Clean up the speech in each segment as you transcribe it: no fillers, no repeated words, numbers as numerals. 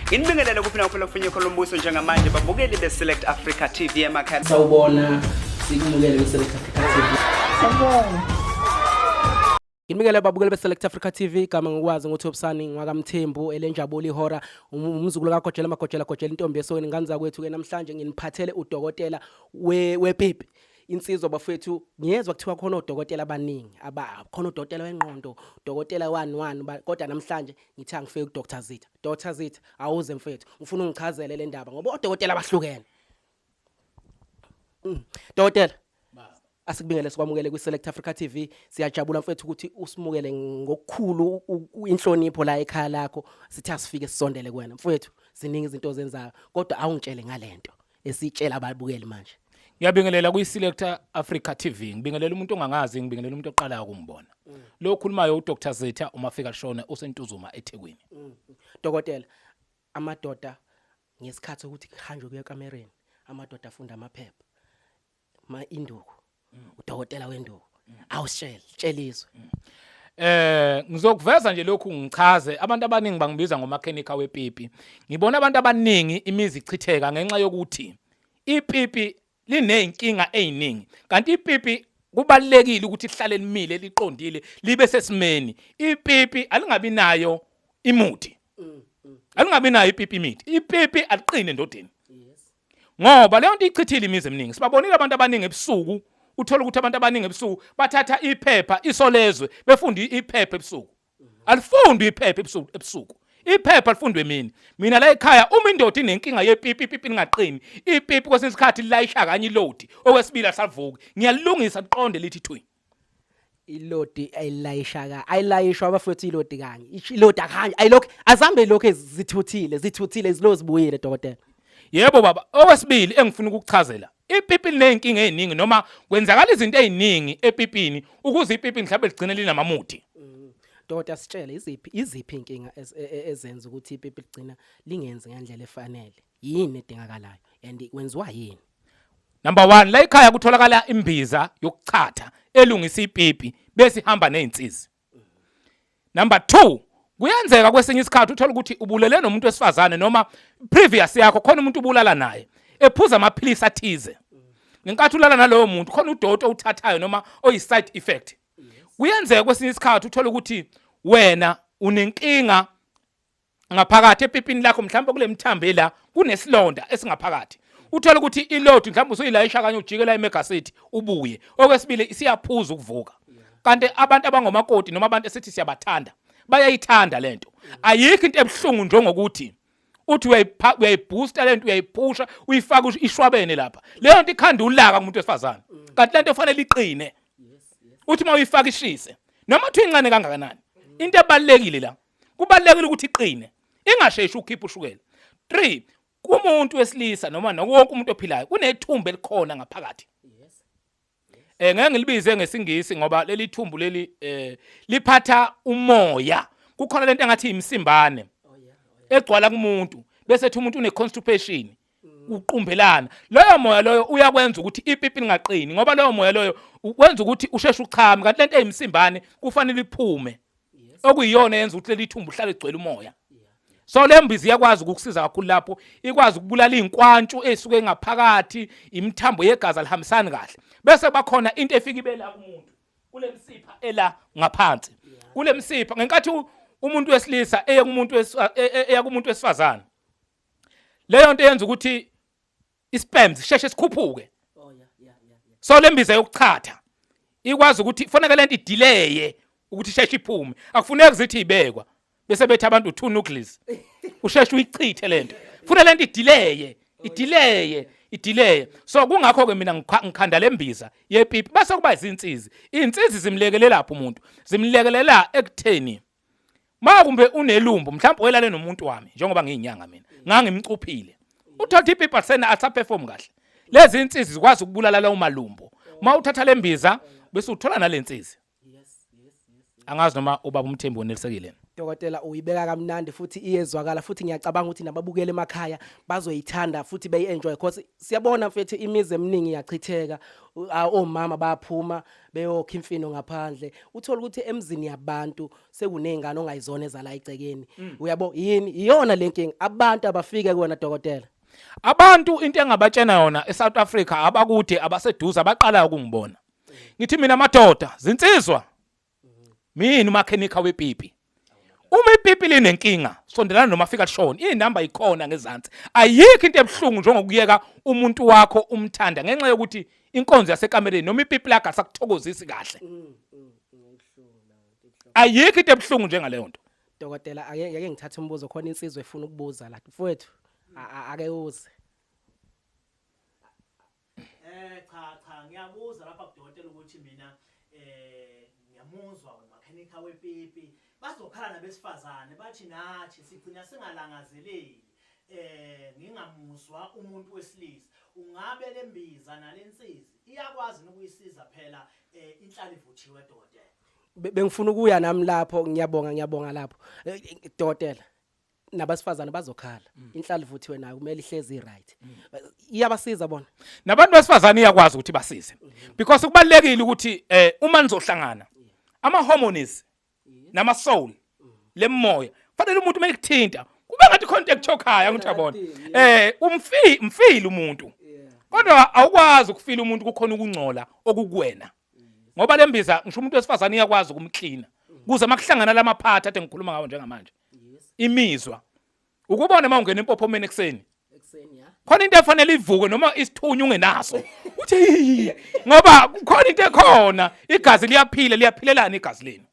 Nginibingelele kuphi nakuphela kufinye khona umbuso njengamanje babukeli be-Select Africa TV emakhaya. Sawubona, sikumukele kwi-Select Africa TV. Sawubona. Nginibikele babukeli be-Select Africa TV igama ngikwazi ngoThobisani ngwakamthembu elenjabulo ihora umzukulu kaGojela Magojela Gojela intombi yesokeni ngane zakwethu ke namhlanje nginiphathele udokotela wepipi insizwa bafethu ngiyezwa kuthiwa khona odokotela abaningi aba khona udokotela wengqondo udokotela wani wani kodwa namhlanje ngithe angifike kuDr Zitha Dr Zitha awuze mfethu ngifuna ungichazele le ndaba ngoba odokotela bahlukene. Dokotela asikubingele sikwamukele kwi-Select Africa TV siyajabula mfethu ukuthi usimukele ngokukhulu inhlonipho la ekhaya lakho sithi asifike sisondele kuwena mfethu ziningi izinto ozenzayo kodwa awungitshele ngalento esitshela ababukeli manje. Ngiyabingelela kwi-Select Africa TV. Ngibingelela umuntu ongangazi, ngibingelela umuntu oqalayo ukungibona. Lo okhulumayo uDr Zitha uMafika Shone useNtuzuma eThekwini. Dokotela, amadoda ngesikhathi sokuthi kuhanjwe kuye ekamereni, amadoda afunda amaphepha. Ma induku. Udokotela wenduku. Awusitshele, tshela izwe. Ngizokuveza nje lokhu ngichaze abantu abaningi bangibiza ngomakhenika wepipi. Ngibona abantu abaningi imizi ichitheka ngenxa yokuthi ipipi linezinkinga eziningi. Kanti ipipi kubalekile ukuthi lihlale limile liqondile libe sesimeni. Ipipi alingabi nayo imuthi. Alingabi nayo ipipi imithi. Ipipi aliqine endodeni. Ngoba leyo nto ichithile imizi eminingi. Sibabonile abantu abaningi ebusuku, uthola ukuthi abantu abaningi ebusuku bathatha iphepha isolezwe befunda iphepha ebusuku. Alifundwi iphepha ebusuku ebusuku. Iphepha lifundwe emini. Mina la ekhaya uma indoda inenkinga yepipi ipipi lingaqini, ipipi kwesinye isikhathi lilayisha kanye ilodi, okwesibili alisavuki. Ngiyalungisa liqonde lithi thwi. Ilodi ayilayisha ka ayilayishwa abafowethu ilodi kanye. Ilodi akhange ayilokhu azambe lokhu zithuthile zithuthile zilo zibuyile dokotela. Yebo baba, okwesibili engifuna ukukuchazela, ipipi liney'nkinga ey'ningi noma kwenzakala izinto ey'ningi epipini ukuze ipipi mhlawumbe ligcine linamamuthi. Dokotela sitshele iziphi iziphi inkinga ezenza ukuthi ipipi ligcina lingenzi ngendlela efanele. Yini edingakalayo and kwenziwa yini? Number 1, la ekhaya kutholakala imbiza yokuchatha elungisa ipipi bese ihamba nezinsizi. Number 2, kuyenzeka kwesinye isikhathi uthola ukuthi ubulele nomuntu wesifazane noma previous yakho khona umuntu ubulala naye ephuza amaphilisi athize. Ngenkathi ulala nalowo muntu khona udoti owuthathayo noma oyi side effect. Kuyenzeka kwesinye isikhathi uthola ukuthi wena unenkinga ngaphakathi epipini lakho mhlawumbe kule mithambo la kunesilonda esingaphakathi uthola ukuthi ilodi mhlawumbe usuyilayisha kanye ujikela eMega City ubuye okwesibili isiyaphuza ukuvuka kanti abantu abangomakoti noma abantu esithi siyabathanda bayayithanda lento ayikho into ebuhlungu njengokuthi uthi uyayibooster lento uyayiphusha uyifaka ishwabene lapha leyo nto ikhanda ulaka kumuntu wesifazane kanti lento efanele iqine uthi uma uyifaka ishise noma uthi incane kangakanani into ebalekile la kubalekile ukuthi iqine ingasheshi ukukhipha ushukela 3 kumuntu wesilisa noma nowonke umuntu ophilayo kunethumbu elikhona ngaphakathi ngeke ngilibize ngesingisi ngoba leli thumbu leli liphatha umoya kukhona lento engathi imsimbane egcwala kumuntu bese ethi umuntu une constipation uqumbelana loyo moya loyo uyakwenza ukuthi ipipi lingaqini ngoba loyo moya loyo wenza ukuthi usheshe uchame kanti lento eyimsimbane kufanele iphume okuyiyona yenza ukuthi leli thumbu uhlale ligcwele umoya so le mbiza iyakwazi ukukusiza kakhulu lapho ikwazi ukubulala izinkwantshu ezisuke ngaphakathi imithambo yegazi alihambisani kahle bese bakhona into efika ibe la kumuntu kule msipha ela ngaphansi kule msipha ngenkathi umuntu wesilisa eye kumuntu eya kumuntu wesifazane leyo nto yenza ukuthi isperm sisheshe sikhuphuke oh, so le mbiza yokuchatha ikwazi ukuthi kufanele lento ideleye ukuthi isheshe iphume akufuneki zithi ibekwa bese bethi abantu two nucleus usheshe uyichithe lento funa lento ideleye ideleye ideleye so kungakho ke mina ngikhanda lembiza yepipi bese kuba izinsizi izinsizi zimlekelela lapho umuntu zimlekelela ekutheni Ma kumbe unelumbo mhlawumbe oyelale nomuntu wami njengoba ngiyinyanga mina ngangimcuphile uthatha ipipa sena asaperform kahle lezi insizi zikwazi ukubulala lawo malumbo ma uthatha lembiza bese uthola nalensizi angazi noma ubaba uMthembu wenelisekile. Dokotela, uyibeka kamnandi futhi iyezwakala, futhi ngiyacabanga ukuthi nababukeli emakhaya bazoyithanda futhi beyi-enjoy, cause siyabona mfethu imizi eminingi iyachitheka. Omama bayaphuma beyokha imfino ngaphandle, uthole ukuthi emzini yabantu sekuney'ngane ongayizona ezala egcekeni. Uyabo yini iyona le nkinga, abantu abafike kuwena dokotela. Abantu into engabatshena yona eSouth Africa, abakude, abaseduze, abaqalayo ukungibona, ngithi mina madoda, zinsizwa, mina umakhenikha wepipi. Uma ipipi linenkinga, sondelana noma fika lishone, inamba ikhona ngezansi. Ayikho into ebuhlungu njengokuyeka umuntu wakho umthanda ngenxa yokuthi inkonzo yasekamereni noma ipipi lakhe asakuthokozisi kahle. Ayikho into ebuhlungu njengaleyo nto. Dokotela, ake ngithathe umbuzo, khona insizwa efuna ukubuza la. Mfowethu, ake uze. Cha cha, ngiyabuza lapha kudokotela ukuthi mina ngiyamuzwa umakhenikha wepipi, bazokhala nabesifazane bathi nathi sigcina singalangazeleli ngingamuzwa umuntu wesilisa. Ungabe lembiza nalensizi iyakwazi ukuyisiza phela inhlali ivuthiwe, dokotela? Bengifuna ukuya nami lapho, ngiyabonga, ngiyabonga lapho. Dokotela, nabasifazane bazokhala, inhlali vuthiwe nayo kumele ihlezi right, iyabasiza bona? Nabantu besifazane iyakwazi ukuthi basize, because kubalekile ukuthi uma nizohlangana ama hormones nama soul lemoya, fanele umuntu mayikuthinta kube ngathi khona into ekuchokhaya, ngithi yabona umfi mfili umuntu, kodwa awukwazi ukufila umuntu kukhona ukungcola okukuwena, ngoba lembiza ngisho umuntu wesifazane iyakwazi ukumklina kuze makuhlangana lamaphathi ade ngikhuluma ngawo njengamanje, imizwa. Ukubona uma ungena empophomeni ekuseni, khona into efanele ivuke noma isithunywa ungenaso, uthi ngoba kukhona into ekhona, igazi liyaphila, liyaphilelana igazi lenu.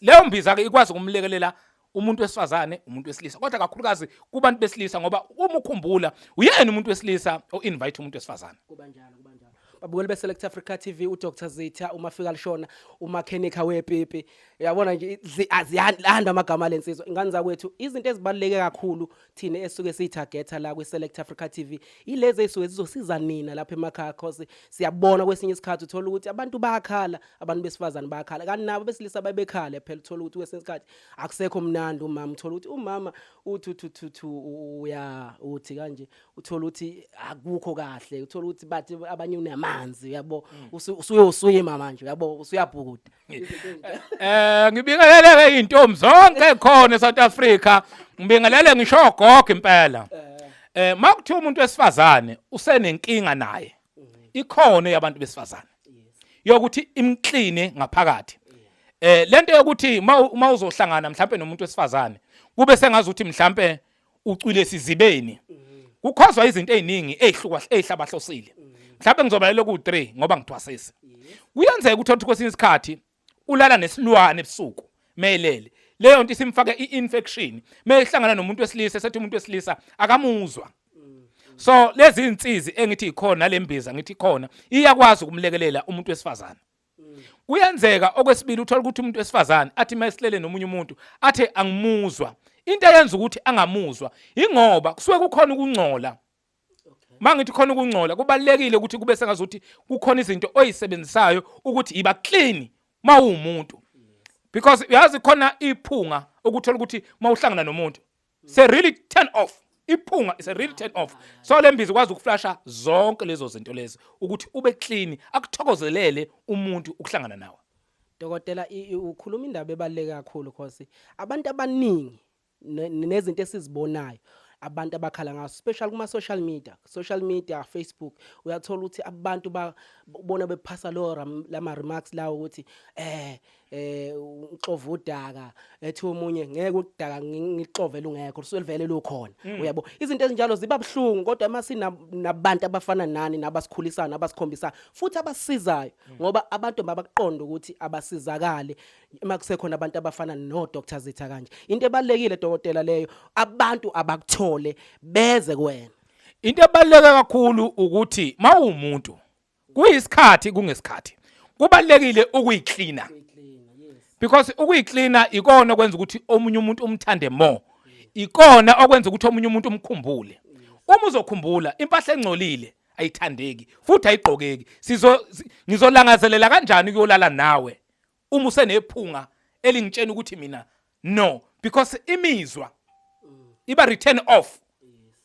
Leyo mbiza ke ikwazi ukumlekelela umuntu wesifazane, umuntu wesilisa, kodwa kakhulukazi kubantu besilisa, ngoba uma ukhumbula uyena umuntu wesilisa o-invite umuntu wesifazane. Kuba njalo, kuba njalo. Babukeli be-Select Africa TV, uDr Zitha umafika lishona, umakhenikha wepipi. Uyabona nje aziyanda amagama lensizwa. Ingane zakwethu, izinto ezibaluleke kakhulu thina esuke siyithagetha la kwi-Select Africa TV ilezi ey'suke zizosiza nina lapha emakhaya, cause siyabona kwesinye isikhathi uthola ukuthi abantu bayakhala, abantu besifazane bayakhala, kanti nabo besilisa babekhale phela. Uthola ukuthi kwesinye isikhathi akusekho mnandi, umama, uthola ukuthi umama uthi uthi uthi uthi uya uthi kanje, uthola ukuthi akukho kahle, uthola ukuthi bathi abanye unamanzi, uyabo, usuyoswima manje, uyabo, usuyabhukuda. Ngibingelele ke intombi zonke khona eSouth Africa, ngibingelele ngisho ogogo impela. Makuthiwa umuntu wesifazane usenenkinga naye, ikhona yabantu besifazane yokuthi imkline ngaphakathi. Lento yokuthi uma uzohlangana mhlambe nomuntu wesifazane kube sengazi ukuthi mhlambe ucwile esizibeni, kukhozwa izinto eziningi ezihluka ezihlabahlosile. Mhlawumbe ngizobalela ku-3 ngoba ngithwasisa. Kuyenzeka ukuthi uthi kwesinye isikhathi ulala nesilwane ebusuku melele, leyo nto isimfake i-infection, mehlangana nomuntu wesilisa esethi umuntu wesilisa akamuzwa. So lezi insizi engithi ikhona, lembiza ngithi ikhona, iyakwazi ukumlekelela umuntu wesifazane. Kuyenzeka okwesibili uthola ukuthi umuntu wesifazane athi mayesilele nomunye umuntu athe angimuzwa. Into eyenza ukuthi angamuzwa ingoba kusuke kukhona ukungcola. Mangithi khona ukungcola, kubalekile ukuthi kube sengazuthi kukhona izinto oyisebenzisayo ukuthi iba clean mawumuntu, because uyazi khona iphunga ukuthola ukuthi mawuhlangana nomuntu se really turn off, iphunga is a really turn off. So le mbiza ikwazi ukuflasha zonke lezo zinto lezo ukuthi ube clean, akuthokozelele umuntu ukuhlangana nawe. Dokotela, ukhuluma indaba ebaluleke kakhulu, cause abantu abaningi nezinto esizibonayo abantu abakhala ngaso, especially kuma social media, Facebook, uyathola ukuthi abantu bona bephasa lo lama remarks lawo ukuthi uxova udaka, ethi omunye ngeke udaka ngixovele ungekho, luselivele lukhona. Uyabo, izinto ezinjalo ziba buhlungu, kodwa uma sinabantu abafana nani nabasikhulisayo nabasikhombisa futhi abasizayo, ngoba abantu mabakuqonda ukuthi abasizakale uma kusekhona abantu abafana no Dr Zitha kanje. Into ebalekile dokotela leyo, abantu abakuthole beze kuwena. Into ebaluleke kakhulu ukuthi mawumuntu kuyisikhathi kungesikhathi kubalekile ukuyiklina, because ukuyiklina ikona okwenza ukuthi omunye umuntu umthande more, ikona okwenza ukuthi omunye umuntu umkhumbule. Uma uzokhumbula, impahla engcolile ayithandeki futhi ayigqokeki. Sizo ngizolangazelela kanjani ukuyolala nawe uma usenephunga elingitshena ukuthi mina No, because imizwa iba return off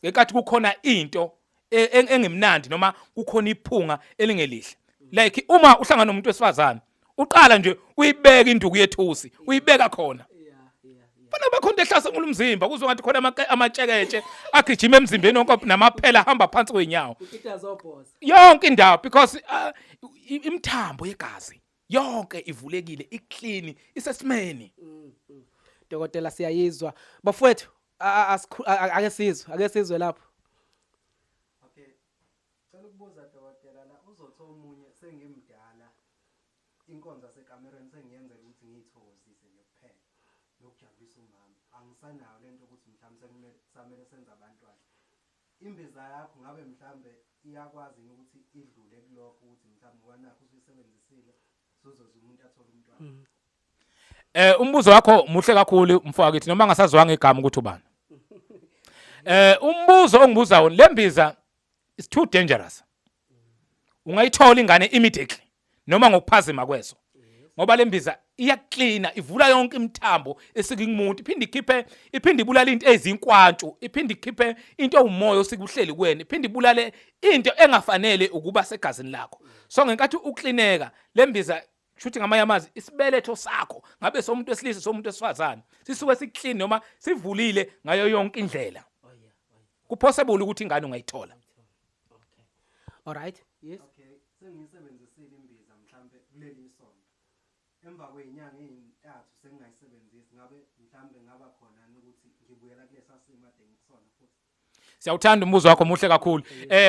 ngenkathi kukhona into e, e, engemnandi noma kukhona iphunga elingelihle. Like uma uhlangana nomuntu wesifazane, uqala nje uyibeka induku yethusi, uyibeka khona. Fana bakhona into ehlasimula umzimba, kuzwe ngathi khona amatsheketshe agijima emzimbeni wonke namaphela ahamba phansi kwezinyawo. Yonke indawo because imithambo yegazi yonke ivulekile, iclean, isesimeni. Dokotela siyayizwa. Bafowethu ake sizwe, ake sizwe lapho. Okay. Cela ukubuza dokotela la uzothi omunye sengimdala inkonzo yasekamerweni sengiyenzela ukuthi ngiyithokozise nje kuphela nokujabulisa umama. Angisanayo lento ukuthi mhlawumbe sekumele samele senze abantwana. Imbiza yakho ngabe mhlambe iyakwazi yini ukuthi idlule kulokho ukuthi mhlambe ngoba nakho usuyisebenzisile suzoze umuntu athole umntwana. Umbuzo wakho muhle kakhulu mfowethu noma ngasazwanga igama ukuthi ubani. Umbuzo ongibuzayo lembiza is too dangerous. Ungayithola ingane immediately noma ngokuphazima kweso. Ngoba lembiza iyaklina ivula yonke imithambo esike kumuntu iphinde ikhiphe iphinde ibulale into ezinkwantshu iphinde ikhiphe into ewumoya osikuhleli kuwena iphinde ibulale into engafanele ukuba segazini lakho. So ngenkathi uklineka lembiza shuthi ngamanye amazwi isibeletho sakho ngabe somuntu wesilisa somuntu wesifazane sisuke siclean noma sivulile ngayo yonke indlela. Kupossible ukuthi ingane ungayithola. All right. Yes. Okay, sengiyisebenzisile imbiza mhlambe kuleli sonto. Emva kwezinyanga ezintathu sengingayisebenzisi ngabe mhlambe ngaba khona ukuthi ngibuyela kulesa simo ade ngikusona futhi. Siyawuthanda umbuzo wakho muhle kakhulu.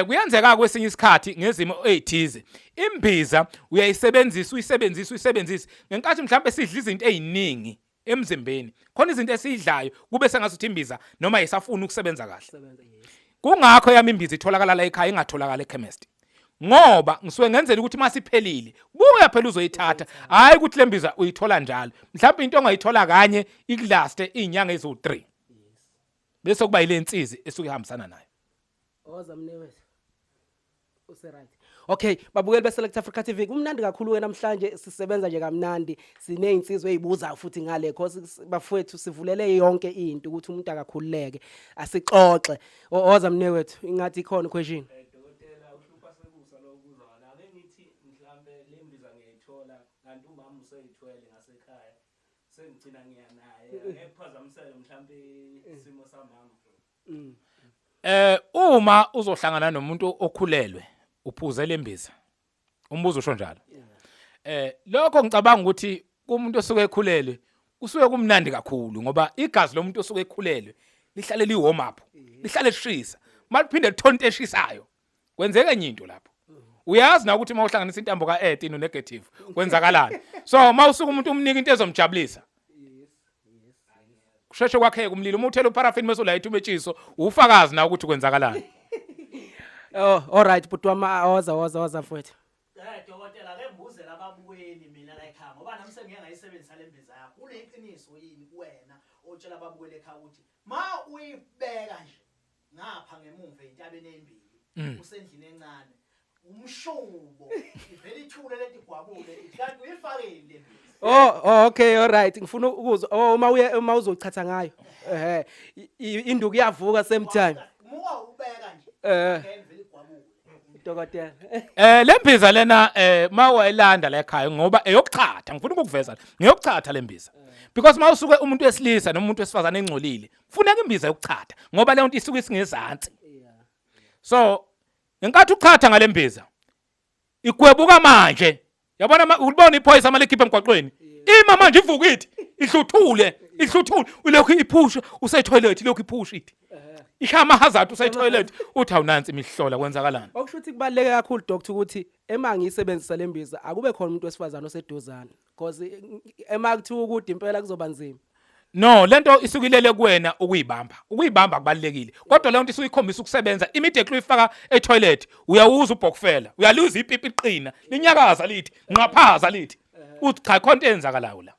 Kuyenzeka kwesinye isikhathi ngezimo ezithize. Imbiza uyayisebenzisa uyisebenzisa uyisebenzisa ngenkathi mhlambe sidla izinto eziningi emzimbeni. Khona izinto esiyidlayo kube sengathi imbiza noma isafuna ukusebenza kahle. Kungakho yami imbiza itholakala la ekhaya ingatholakala ekhemesti. Ngoba ngisuke ngenzela ukuthi masiphelile buya phela uzoyithatha, hayi ukuthi lembiza uyithola njalo. Mhlawumbe into ongayithola kanye ikulaste izinyanga eziwu3. Bese kuba ile nsizi esuke ihambisana nayo. Oza mnewethu. Use right. Okay, babukeli be Select Africa TV, kumnandi kakhulu ke namhlanje sisebenza nje kamnandi, sinezinsizwa ezibuzayo futhi ngale cause bafowethu sivulele yonke into ukuthi umuntu akakhululeke. Asixoxe. Oza mnewethu, ingathi ikhona question. Dokotela uhlupha sekusa lokubuza la ake ngithi mhlambe le mbiza ngiyayithola kanti umama useyithwele ngasekhaya sengigcina ngiya naye ngeke kuphazamiseke mhlambe isimo samama. Uma uzohlangana nomuntu okhulelwe uphuze lembiza. Umbuzo usho njalo. Lokho ngicabanga ukuthi kumuntu osuke ekhulelwe kusuke kumnandi kakhulu ngoba igazi lomuntu osuke ekhulelwe lihlale li warm up, lihlale lishisa. Maliphinde lithonte eshisayo. Kwenzeka enye into lapho. Uyazi na ukuthi uma uhlanganisa intambo ka-earth ino negative kwenzakalani. So uma usuke umuntu umnika into ezomjabulisa kusheshe kwakheka umlilo. Uma uthela uparafini bese ulayitha umetshiso, ufakazi na ukuthi kwenzakalani. Oh, all right bhuti wami, oza oza oza mfowethu. Dokotela ake ngibuze lababukeli mina la ekhaya ngoba nami sengike ngayisebenzisa le mbiza yakho. Kuneqiniso yini kuwena otshela ababukeli ekhaya ukuthi ma uyibeka nje ngapha ngemumva entabeni ezimbili usendlini encane umshubo ivele ithule lento igwabule ithi kanti uyifakile le mbiza. Oh, okay, all right. Ngifuna ukuzwa. Oh, uma uye uma uzochatha ngayo. Ehhe. Induku iyavuka same time. Muka ubeka nje ngene vele igwabule. Dokotela. Lembiza lena mawayilanda la ekhaya ngoba eyokuchatha, ngifuna ukukuveza ngeyokuchatha lembiza. Because mawusuke umuntu wesilisa noma umuntu wesifazane engcolile, kufuneka imbiza yokuchatha ngoba leyo nto isuke isingezansi. So ngenkathi uchatha ngalembiza igwebuka manje. Yabona ulibona iphoyisa mali ikhipha emgwaqweni. Ima manje ivuka ithi ihluthule, ihluthule, ulokhu iphusha usetoilet, ilokhu iphusha ithi. Ishaya ama hazard usetoilet, uthi awunansi imihlola kwenzakalani. Okusho ukuthi kubaluleke kakhulu doctor ukuthi ema ngiyisebenzisa lembiza akube khona umuntu wesifazane oseduzane because ema kuthiwa ukude impela kuzoba nzima. No, lento isuke ilele kuwena ukuyibamba. Ukuyibamba kubalekile. Kodwa leyo nto isuke ikhombisa ukusebenza immediately uyifaka etoilet, uyawuza ubhokfela, uyaluza ipipi iqina, linyakaza lithi, nqaphaza lithi. Uthi cha khona into eyenzakalayo la.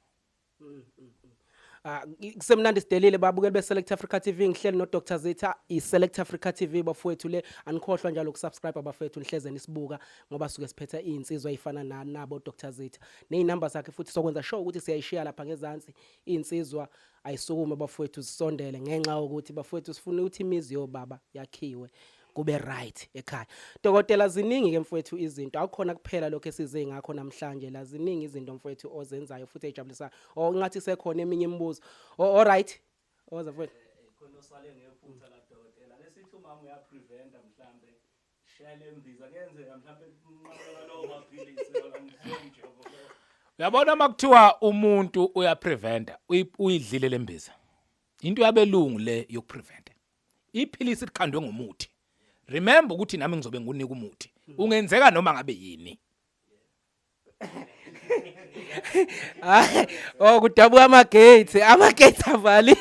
Ah, kusemnandi sidelile babukeli be-Select Africa TV ngihleli no-Dr Zitha i-Select Africa TV bafowethu le anikhohlwa njalo ukusubscribe bafowethu nihleze nisibuka ngoba suke siphethe iy'nsizwa ey'fana nabo Dr Zitha ney'namba zakhe futhi sokwenza sure ukuthi siyayishiya lapha ngezansi iy'nsizwa ayisukume bafowethu zisondele ngenxa yokuthi bafowethu sifuna ukuthi imizi yobaba yakhiwe kube right ekhaya. Dokotela ziningi ke mfowethu izinto akukhona kuphela lokho esize ngakho namhlanje la ziningi izinto mfowethu ozenzayo futhi ejabulisayo. Oh ngathi sekhona eminye imibuzo. Oh all right. Oza mfowethu. Khona osale ngephutha la dokotela. Ake sithi umama uyapreventa mhlambe shaya le mbiza kuyenzeka mhlambe kunqamuka lowo maphilisi lomjovo. Uyabona makuthiwa umuntu uyapreventa uyidlile lembiza. Into yabelungu le yokupreventa. Iphilisi likhandwe ngomuthi. Remember ukuthi nami ngizobe ngikunika umuthi. Ungenzeka noma ngabe yini. Hayi, oh kudabuka ama gates, ama gates avali.